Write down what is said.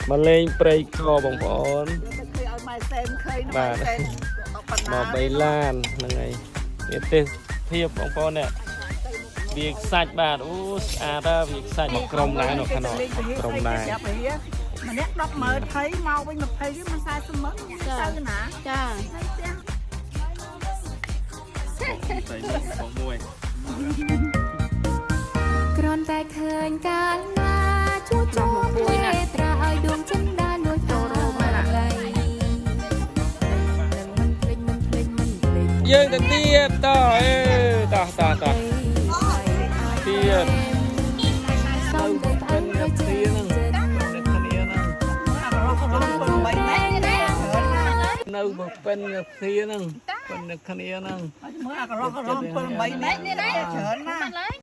មកលេងព្រៃកបងប្អូន ទៅឃើញឲ្យម៉ែសែនឃើញ បាទ ម៉ែសែនដល់ប៉ុណ្ណា មកបីឡានហ្នឹងហើយនេះទេសភាពបងប្អូននេះវាខ្សាច់បាទអូស្អាតណាស់វាខ្សាច់មកក្រុមដែរនៅខាងនោះក្រុមដែរ ប្រាប់ពហិម្នាក់100000 20មកវិញ20វាមិន40ម៉ឺនទៅណា ចា នៅផ្ទះ តែបងមួយ គ្រាន់តែឃើញកាលណាជួជួបលេត្រាឲ្យដួងចិន្តាលួចចូលរោមនឹងមិនភ្លេចមិនភ្លេចមិនភ្លេច យើងទៅទៀតតអេតោះតោះតោះទៀត សំតែផ្អើលទៅជាចិត្ត នឹកគ្នាហ្នឹង អារករក8ម៉ែត្រ នៅបើពេនគ្នាហ្នឹងពេននឹកគ្នាហ្នឹង មើលអាករករក7 8ម៉ែត្រនេះច្រើនណាស់